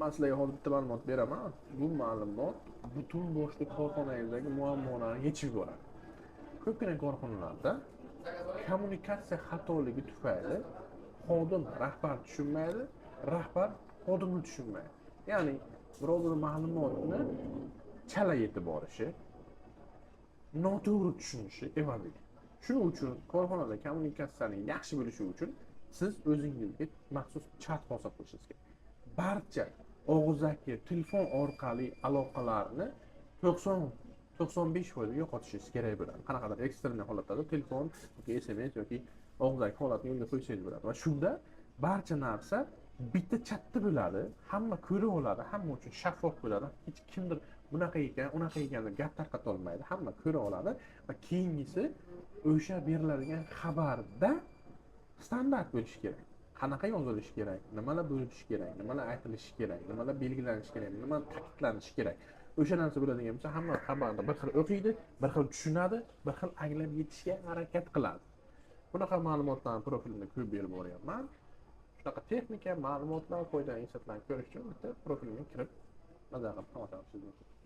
Man sizlarga hozir bitta ma'lumot beraman. Bu ma'lumot butun boshli korxonangizdagi muammolarni yechib yuboradi. Ko'pgina korxonalarda kommunikatsiya xatoligi tufayli xodim rahbar tushunmaydi, rahbar xodimni tushunmaydi. Ya'ni biror bir ma'lumotni chala yetib borishi, noto'g'ri tushunishi evaziga. Shuning uchun korxonada kommunikatsiyani yaxshi bo'lishi uchun siz o'zingizga maxsus chat hosil qilishingiz kerak. Barcha og'zaki, telefon orqali aloqalarni 90-95% yo'qotishingiz kerak bo'ladi. Qanaqadir экстренный holatlarda telefon yoki SMS yoki og'zaki holatni yo'lga qo'ysangiz bo'ladi. Va shunda barcha narsa bitta chatda bo'ladi, hamma ko'ra oladi, hamma uchun shaffof bo'ladi. Hech kimdir bunaqa ekan, unaqa ekan deb gap tarqata olmaydi, hamma ko'ra oladi va keyingisi o'sha beriladigan xabarda standart bo'lishi kerak. Qanaqa yozilishi kerak, nimalar bo'lishi kerak, nimalar aytilishi kerak, nimalar belgilanishi kerak, nima ta'kidlanishi kerak. O'sha narsa bo'ladigan bo'lsa, hamma xabarni bir xil o'qiydi, bir xil tushunadi, bir xil anglab yetishga harakat qiladi. Bunaqa ma'lumotlarni profilimda ko'p berib boryapman. Shunaqa texnika, ma'lumotlar, foydali insonlarni ko'rish uchun bitta profilimga kirib, maza qilib tomosha qilishingiz mumkin.